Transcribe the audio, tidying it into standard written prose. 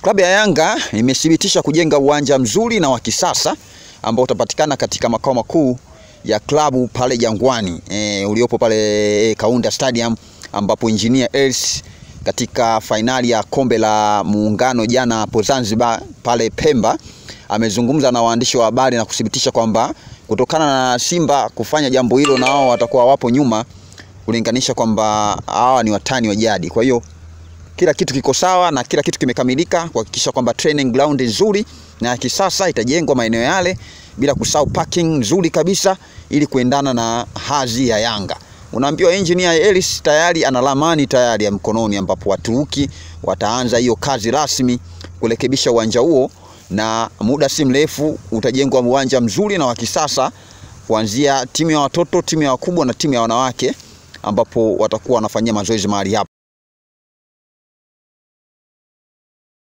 Klabu ya Yanga imethibitisha kujenga uwanja mzuri na wa kisasa ambao utapatikana katika makao makuu ya klabu pale Jangwani, uliopo pale Kaunda Stadium, ambapo Engineer Hersi katika fainali ya kombe la Muungano jana hapo Zanzibar pale Pemba amezungumza na waandishi wa habari na kuthibitisha kwamba kutokana na Simba kufanya jambo hilo na wao watakuwa wapo nyuma, kulinganisha kwamba hawa ni watani wa jadi. Kwa hiyo kila kitu kiko sawa na kila kitu kimekamilika kuhakikisha kwamba training ground nzuri na ya kisasa itajengwa maeneo yale, bila kusahau parking nzuri kabisa ili kuendana na hadhi ya Yanga. Unaambiwa Engineer Hersi tayari ana ramani tayari ya mkononi, ambapo Waturuki wataanza hiyo kazi rasmi kurekebisha uwanja huo, na muda si mrefu utajengwa uwanja mzuri na wa kisasa kuanzia timu ya watoto, timu ya wakubwa na timu ya wanawake, ambapo watakuwa wanafanyia mazoezi mahali hapo.